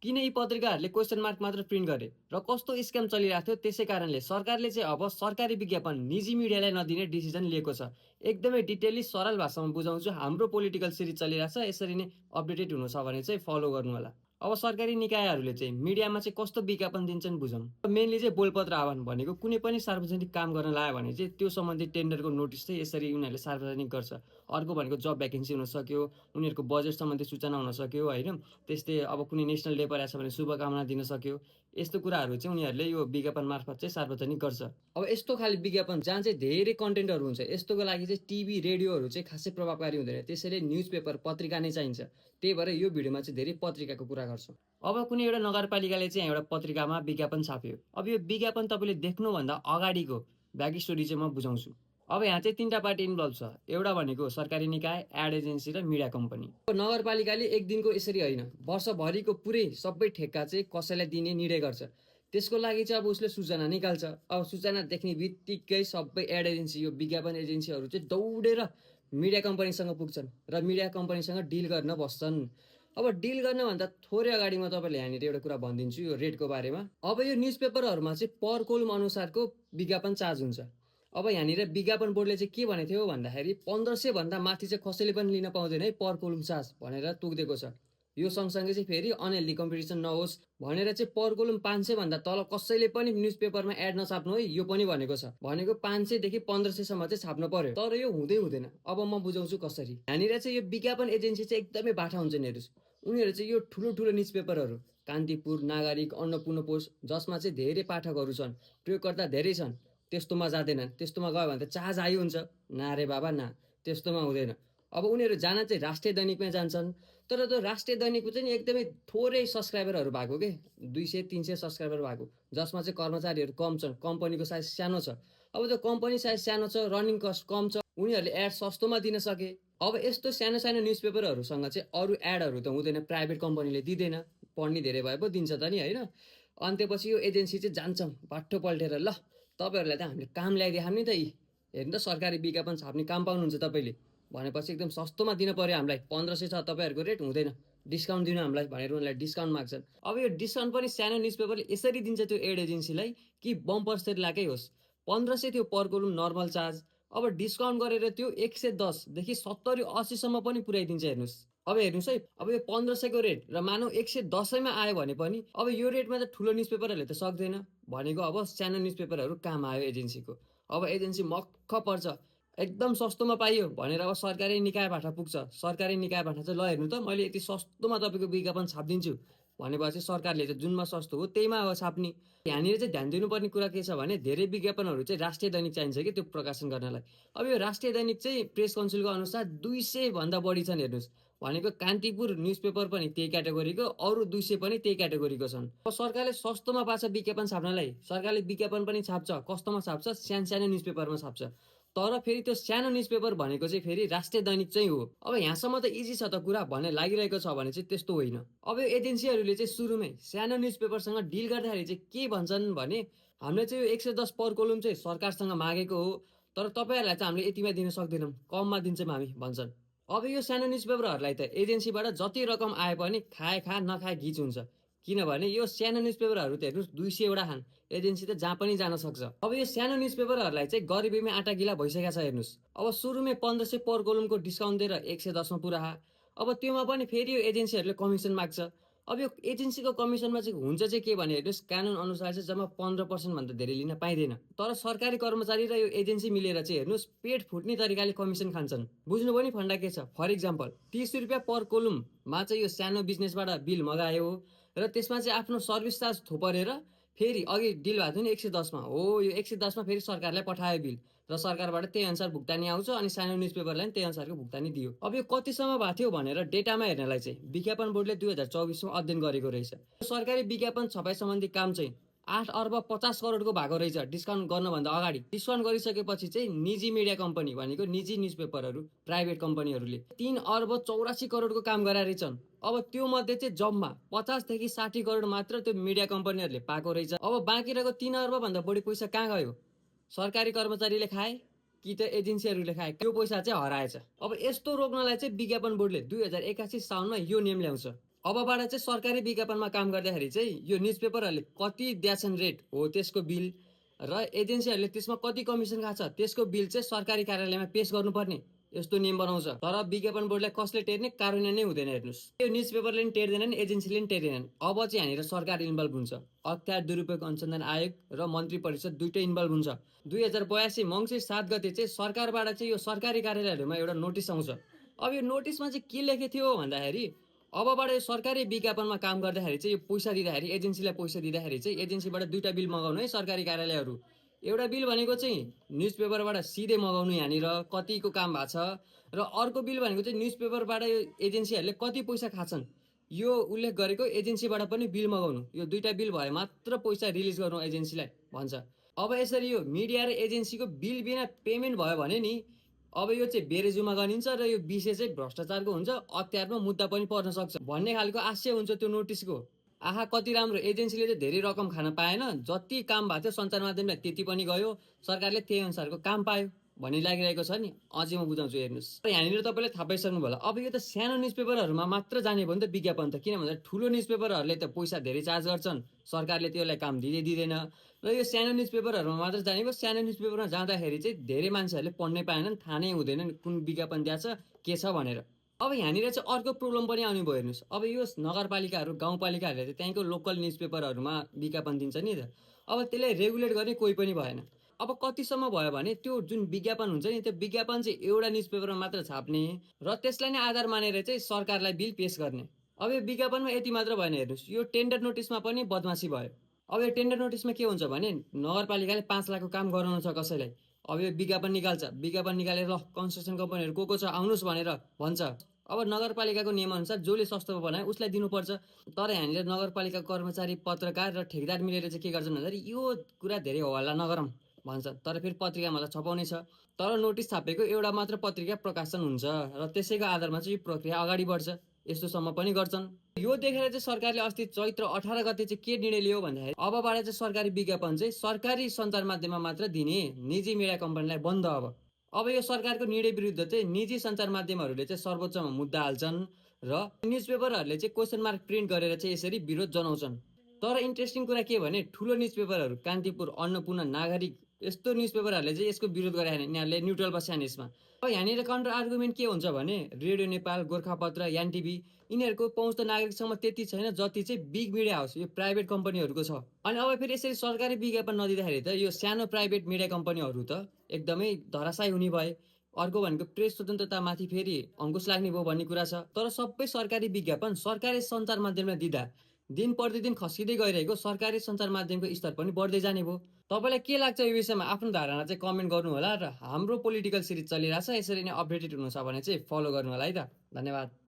किन यी पत्रिकाहरूले question mark मात्र प्रिन्ट गरे र कस्तो स्क्याम चलिरहेको थियो, त्यसै कारणले सरकारले चाहिँ अब सरकारी विज्ञापन निजी मिडियालाई नदिने डिसिजन लिएको छ। एकदमै डिटेली सरल भाषामा बुझाउँछु। हाम्रो पोलिटिकल सिरिज चलिरहेछ, यसरी नै अपडेटेड हुनु छ भने चाहिँ फलो गर्नु होला। अब सरकारी निकायहरूले चाहिँ मिडियामा चाहिँ कस्तो विज्ञापन दिन्छन् बुझौँ। मेनली चाहिँ बोलपत्र आह्वान भनेको कुनै पनि सार्वजनिक काम गर्न लाग्यो भने चाहिँ त्यो सम्बन्धी टेन्डरको नोटिस चाहिँ यसरी उनीहरूले सार्वजनिक गर्छ। अर्को भनेको जब भ्याकेन्सी हुन सक्यो, उनीहरूको बजेट सम्बन्धी सूचना हुन सक्यो होइन। त्यस्तै अब कुनै नेसनल डे परेको छ भने शुभकामना दिन सक्यो। यस्तो कुराहरू चाहिँ उनीहरूले यो विज्ञापन मार्फत चाहिँ सार्वजनिक गर्छ। अब यस्तो खाले विज्ञापन जहाँ चाहिँ धेरै कन्टेन्टहरू हुन्छ, यस्तोको लागि चाहिँ टिभी रेडियोहरू चाहिँ खासै प्रभावकारी हुँदैन। त्यसैले न्युज पेपर पत्रिका नै चाहिन्छ। त्यही भएर यो भिडियोमा चाहिँ धेरै पत्रिकाको कुरा गर्छौँ। अब कुनै एउटा नगरपालिकाले चाहिँ एउटा पत्रिकामा विज्ञापन छाप्यो। अब यो विज्ञापन तपाईँले देख्नुभन्दा अगाडिको ब्याक स्टोरी चाहिँ म बुझाउँछु। अब यहाँ चाहिँ 3टा पार्टी इन्भल्भ छ। एउटा भनेको सरकारी निकाय, एड एजेन्सी र मिडिया कम्पनी। नगरपालिकाले एक दिनको यसरी होइन, वर्षभरिको पुरै सबै ठेक्का चाहिँ कसैलाई दिने निर्णय गर्छ। त्यसको लागि चाहिँ अब उसले सूचना निकाल्छ। अब सूचना देख्ने बित्तिकै सबै एड एजेन्सी, यो विज्ञापन एजेन्सीहरू चाहिँ दौडेर मिडिया कम्पनीसँग पुग्छन् र मिडिया कम्पनीसँग डिल गर्न बस्छन्। अब डिल गर्नभन्दा थोरै अगाडि म तपाईँलाई यहाँनिर एउटा कुरा भनिदिन्छु यो रेटको बारेमा। अब यो न्युज पेपरहरूमा चाहिँ पर कोलम अनुसारको विज्ञापन चार्ज हुन्छ। अब यहाँनिर विज्ञापन बोर्डले चाहिँ के भनेको थियो भन्दाखेरि 1500 भन्दा माथि चाहिँ कसैले पनि लिन पाउँदैन है पर कोलम चार्ज भनेर तोकिदिएको छ। यो सँगसँगै चाहिँ फेरि अनहेल्दी कम्पिटिसन नहोस् भनेर चाहिँ पर कोलम 500 भन्दा तल कसैले पनि न्युज पेपरमा एड नछाप्नु है, यो पनि भनेको छ। भनेको 500 देखि 1500 सम्म चाहिँ छाप्नु पर्यो। तर यो हुँदैन। अब म बुझाउँछु कसरी। यहाँनिर चाहिँ यो विज्ञापन एजेन्सी चाहिँ एकदमै बाठा हुन्छन् हेर्नुहोस्। उनीहरू चाहिँ यो ठुलो न्युज पेपरहरू कान्तिपुर, नागरिक, अन्नपूर्ण पोस्ट, जसमा चाहिँ धेरै पाठकहरू छन्, प्रयोगकर्ता धेरै छन्, त्यस्तोमा जाँदैनन्। त्यस्तोमा गयो भने त चार्ज हाई हुन्छ। ना रे बाबा ना, त्यस्तोमा हुँदैन। अब उनीहरू जान चाहिँ राष्ट्रिय दैनिकमै जान्छन्। तर त्यो राष्ट्रिय दैनिकको चाहिँ एकदमै थोरै सब्सक्राइबरहरू भएको के, 200-300 सब्सक्राइबर भएको, जसमा चाहिँ कर्मचारीहरू कम छन्, कम्पनीको साइज सानो छ। अब त्यो कम्पनी साइज सानो छ, रनिङ कस्ट कम छ, उनीहरूले एड सस्तोमा दिन सके। अब यस्तो सानो न्युज पेपरहरूसँग चाहिँ अरू एडहरू त हुँदैन, प्राइभेट कम्पनीले दिँदैन। पढ्ने धेरै भए पो दिन्छ त नि होइन। अनि त्यसपछि यो एजेन्सी चाहिँ जान्छौँ बाटो पल्टेर, ल तपाईँहरूलाई त हामीले काम ल्याइदिए नि त, यी हेर्नु त सरकारी विज्ञापन छाप्ने काम पाउनुहुन्छ तपाईँले भनेपछि एकदम सस्तोमा दिन पर्यो हामीलाई। 1500 छ तपाईँहरूको रेट, हुँदैन, डिस्काउन्ट दिनु हामीलाई भनेर उनीहरूलाई डिस्काउन्ट माग्छन्। अब यो डिस्काउन्ट पनि सानो न्युज पेपरले यसरी दिन्छ त्यो एड एजेन्सीलाई कि बम्पर सेट लाकै होस्। 1500 थियो पर कोलम नर्मल चार्ज, अब डिस्काउन्ट गरेर त्यो 110 देखि 70-80 सम्म पनि पुर्याइदिन्छ हेर्नुहोस्। अब हेर्नुहोस् है, अब यो 1500 को रेट र मानौ 110 मा आयो भने पनि अब यो रेटमा त ठुलो न्युज पेपरहरूले त सक्दैन। भनेको अब सानो न्युज पेपरहरू काम आयो एजेन्सीको। अब एजेन्सी मक्ख पर्छ, एकदम सस्तोमा पाइयो भनेर अब सरकारी निकायबाट पुग्छ। सरकारी निकायबाट चाहिँ ल हेर्नु त, मैले यति सस्तोमा तपाईँको विज्ञापन छापिदिन्छु भनेपछि सरकारले चाहिँ जुनमा सस्तो हो त्यहीमा हो छाप्ने। यहाँनिर चाहिँ ध्यान दिनुपर्ने कुरा के छ भने धेरै विज्ञापनहरू चाहिँ राष्ट्रिय दैनिक चाहिन्छ कि त्यो प्रकाशन गर्नलाई। अब यो राष्ट्रिय दैनिक चाहिँ प्रेस काउन्सिलको अनुसार 200 भन्दा बढी छन् हेर्नुहोस्। भनेको कान्तिपुर न्युज पेपर पनि त्यही क्याटेगोरीको, अरू 200 पनि त्यही क्याटेगोरीको छन्। अब सरकारले सस्तोमा पाछ विज्ञापन छाप्नलाई, सरकारले विज्ञापन पनि छाप्छ। कस्तोमा छाप्छ? सानो न्युज पेपरमा छाप्छ। तर फेरि त्यो सानो न्युज पेपर भनेको चाहिँ फेरि राष्ट्रिय दैनिक चाहिँ हो। अब यहाँसम्म त इजी छ त कुरा भन्ने लागिरहेको छ भने चाहिँ त्यस्तो होइन। अब यो एजेन्सीहरूले चाहिँ सुरुमै सानो न्युज पेपरसँग डिल गर्दाखेरि चाहिँ के भन्छन् भने हामीले चाहिँ यो 110 पर कोलम चाहिँ सरकारसँग मागेको हो, तर तपाईँहरूलाई चाहिँ हामीले यतिमा दिन सक्दैनौँ, कममा दिन्छौँ हामी भन्छन्। अब यो सानो न्युज पेपरहरूलाई त एजेन्सीबाट जति रकम आए पनि खाए खा नखाए घिच हुन्छ। किनभने यो सानो न्युज पेपरहरू त हेर्नुहोस् 200 वटा खान्, एजेन्सी त जहाँ पनि जान सक्छ। अब यो सानो न्युज पेपरहरूलाई चाहिँ गरिबीमै आटा गिला भइसकेको छ हेर्नुहोस्। अब सुरुमै 1500 पर कोलमको डिस्काउन्ट दिएर 110 मा पुरा। अब त्योमा पनि फेरि यो एजेन्सीहरूले कमिसन माग्छ। अब यो एजेन्सीको कमिसनमा चाहिँ हुन्छ चाहिँ के भने हेर्नुहोस्, कानुन अनुसार चाहिँ जम्मा 15% भन्दा धेरै लिन पाइँदैन। तर सरकारी कर्मचारी र यो एजेन्सी मिलेर चाहिँ हेर्नुहोस् पेट फुट्ने तरिकाले कमिसन खान्छन्। बुझ्नु पनि फन्डा के छ? फर इक्जाम्पल 30 रुपियाँ पर कोलममा चाहिँ यो सानो बिजनेसबाट बिल मगायो र त्यसमा चाहिँ आफ्नो सर्भिस चार्ज थोपरेर फेरि अघि डिल भएको थियो नि 110 मा, हो यो 110 मा फेरि सरकारलाई पठायो बिल र सरकारबाट त्यही अनुसार भुक्तानी आउँछ अनि सानो न्युज पेपरलाई पनि त्यही अनुसारको भुक्तानी दियो। अब यो कतिसम्म भएको थियो भनेर डेटामा हेर्नलाई चाहिँ विज्ञापन बोर्डले 2024 मा अध्ययन गरेको रहेछ। सरकारी विज्ञापन छपाई सम्बन्धी काम चाहिँ 8 अर्ब 50 करोडको भएको रहेछ डिस्काउन्ट गर्नभन्दा अगाडि। डिस्काउन्ट गरिसकेपछि चाहिँ निजी मिडिया कम्पनी भनेको निजी न्युज पेपरहरू, प्राइभेट कम्पनीहरूले 3 अर्ब 84 करोडको काम गराएर रहेछन्। अब त्यो मध्ये चाहिँ जम्मा 50 देखि 60 करोड मात्र त्यो मिडिया कम्पनीहरूले पाएको रहेछ। अब बाँकी रहेको 3 अर्ब भन्दा बढी पैसा कहाँ गयो? सरकारी कर्मचारीले खाए कि त एजेन्सीहरूले खाए? त्यो पैसा चाहिँ हराएछ। अब यस्तो रोक्नलाई चाहिँ विज्ञापन बोर्डले 2081 साउनमा यो नियम ल्याउँछ। अबबाट चाहिँ सरकारी विज्ञापनमा काम गर्दाखेरि चाहिँ यो न्युजपेपरहरूले कति दिएछन् रेट हो त्यसको बिल र एजेन्सीहरूले त्यसमा कति कमिसन खान्छ त्यसको बिल चाहिँ सरकारी कार्यालयमा पेश गर्नुपर्ने यस्तो नियम बनाउँछ। तर विज्ञापन बोर्डलाई कसले टेर्ने? कार्यान्वयन नै हुँदैन। हेर्नुहोस्, यो न्युजपेपरले पनि टेर्दैनन्, एजेन्सीले पनि टेर्दैनन्। अब चाहिँ यहाँनिर सरकार इन्भल्भ हुन्छ। अख्तियार दुरुपयोग अनुसन्धान आयोग र मन्त्री परिषद दुइटै इन्भल्भ हुन्छ। 2082 मङ्सिर 7 गते चाहिँ सरकारबाट चाहिँ यो सरकारी कार्यालयहरूमा एउटा नोटिस आउँछ। अब यो नोटिसमा चाहिँ के लेखेको थियो भन्दाखेरि अबबाट यो सरकारी विज्ञापनमा काम गर्दाखेरि चाहिँ यो पैसा दिँदाखेरि, एजेन्सीलाई पैसा दिँदाखेरि चाहिँ एजेन्सीबाट दुईवटा बिल मगाउनु है सरकारी कार्यालयहरू। एउटा बिल भनेको चाहिँ न्युजपेपरबाट सिधै मगाउनु यहाँनिर कतिको काम भएको छ, र अर्को बिल भनेको चाहिँ न्युजपेपरबाट यो एजेन्सीहरूले कति पैसा खाछन् यो उल्लेख गरेको एजेन्सीबाट पनि बिल मगाउनु। यो दुईवटा बिल भए मात्र पैसा रिलिज गर्नु एजेन्सीलाई भन्छ। अब यसरी यो मिडिया र एजेन्सीको बिल बिना पेमेन्ट भयो भने नि अब यो चाहिँ बेरेजुमा गनिन्छ र यो विषय चाहिँ भ्रष्टाचारको हुन्छ, अख्तियारमा मुद्दा पनि पर्न सक्छ भन्ने खालको आशय हुन्छ त्यो नोटिसको। आहा कति राम्रो, एजेन्सीले चाहिँ धेरै रकम खान पाएन, जति काम भएको थियो सञ्चार माध्यमलाई त्यति पनि गयो, सरकारले त्यही अनुसारको काम पायो भन्ने लागिरहेको छ नि। अझै म बुझाउँछु, हेर्नुहोस्। यहाँनिर तपाईँले थाहा पाइसक्नु भयो होला। अब यो त सानो न्युजपेपरहरूमा मात्र जाने भयो नि त विज्ञापन त, किन भन्दा ठुलो न्युजपेपरहरूले त पैसा धेरै चार्ज गर्छन्, सरकारले त्यसलाई काम दिँदैन। र यो सानो न्युजपेपरहरूमा मात्र जाने भयो। सानो न्युजपेपरमा जाँदाखेरि चाहिँ धेरै मान्छेहरूले पढ्नै पाएनन्, थाहा नै हुँदैन कुन विज्ञापन दिएछ के छ भनेर। अब यहाँनिर चाहिँ अर्को प्रब्लम पनि आउने भयो। हेर्नुहोस्, अब यो नगरपालिकाहरू गाउँपालिकाहरूले चाहिँ त्यहीँको लोकल न्युजपेपरहरूमा विज्ञापन दिन्छ नि त। अब त्यसलाई रेगुलेट गर्ने कोही पनि भएन। अब कतिसम्म भयो भने त्यो जुन विज्ञापन हुन्छ नि, त्यो विज्ञापन चाहिँ एउटा न्युजपेपरमा मात्र छाप्ने र त्यसलाई नै आधार मानेर चाहिँ सरकारलाई बिल पेश गर्ने। अब यो विज्ञापनमा यति मात्र भएन। हेर्नुहोस्, यो टेन्डर नोटिसमा पनि बदमासी भयो। अब यो टेन्डर नोटिसमा के हुन्छ भने नगरपालिकाले 5 लाखको काम गराउनु छ कसैलाई, अब यो विज्ञापन निकाल्छ। विज्ञापन निकालेर ल कन्स्ट्रक्सन कम्पनीहरू को छ आउनुहोस् भनेर भन्छ। अब नगरपालिकाको नियमअनुसार जसले सस्तो बनायो उसलाई दिनुपर्छ। तर यहाँनिर नगरपालिकाको कर्मचारी, पत्रकार र ठेकेदार मिलेर चाहिँ के गर्छन् भन्दाखेरि यो कुरा धेरै हल्ला नगरौँ भन्छ। तर फेरि पत्रिकामा त छपाउने छ। तर नोटिस छापेको एउटा मात्र पत्रिका प्रकाशन हुन्छ र त्यसैको आधारमा चाहिँ यो प्रक्रिया अगाडि बढ्छ। यस्तोसम्म पनि गर्छन्। यो देखेर चाहिँ सरकारले अस्ति चैत्र 18 गते चाहिँ के निर्णय लियो भन्दाखेरि अबबाट चाहिँ सरकारी विज्ञापन चाहिँ सरकारी सञ्चार माध्यममा मात्र दिने, निजी मिडिया कम्पनीलाई बन्द। अब यो सरकारको निर्णय विरुद्ध चाहिँ निजी सञ्चार माध्यमहरूले चाहिँ सर्वोच्चमा मुद्दा हाल्छन् र न्युजपेपरहरूले चाहिँ क्वेसन मार्क प्रिन्ट गरेर चाहिँ यसरी विरोध जनाउँछन्। तर इन्ट्रेस्टिङ कुरा के भने ठुलो न्युजपेपरहरू कान्तिपुर, अन्नपूर्ण, नागरिक यस्तो न्युजपेपरहरूले चाहिँ यसको विरोध गरे। यिनीहरूले न्युट्रल बस्छन् यसमा। अब यहाँनिर काउन्टर आर्गुमेन्ट के हुन्छ भने रेडियो नेपाल, गोर्खापत्र, यान टिभी यिनीहरूको पहुँच त नागरिकसम्म त्यति छैन जति चाहिँ बिग मिडिया हाउस यो प्राइभेट कम्पनीहरूको छ। अनि अब फेरि यसरी सरकारी विज्ञापन नदिँदाखेरि त यो सानो प्राइभेट मिडिया कम्पनीहरू त एकदमै धराशायी हुने भए। अर्को भनेको प्रेस स्वतन्त्रतामाथि फेरि अङ्कुश लाग्ने भयो भन्ने कुरा छ। तर सबै सरकारी विज्ञापन सरकारी सञ्चार माध्यममा दिँदा दिन प्रतिदिन खस्किँदै गइरहेको सरकारी सञ्चार माध्यमको स्तर पनि बढ्दै जाने भयो। तपाईँलाई के लाग्छ यो विषयमा? आफ्नो धारणा चाहिँ कमेन्ट गर्नु होला। र हाम्रो पोलिटिकल सिरिज चलिरहेछ, यसरी नै अपडेटेड हुनु छ भने चाहिँ फलो गर्नु होला है त। धन्यवाद।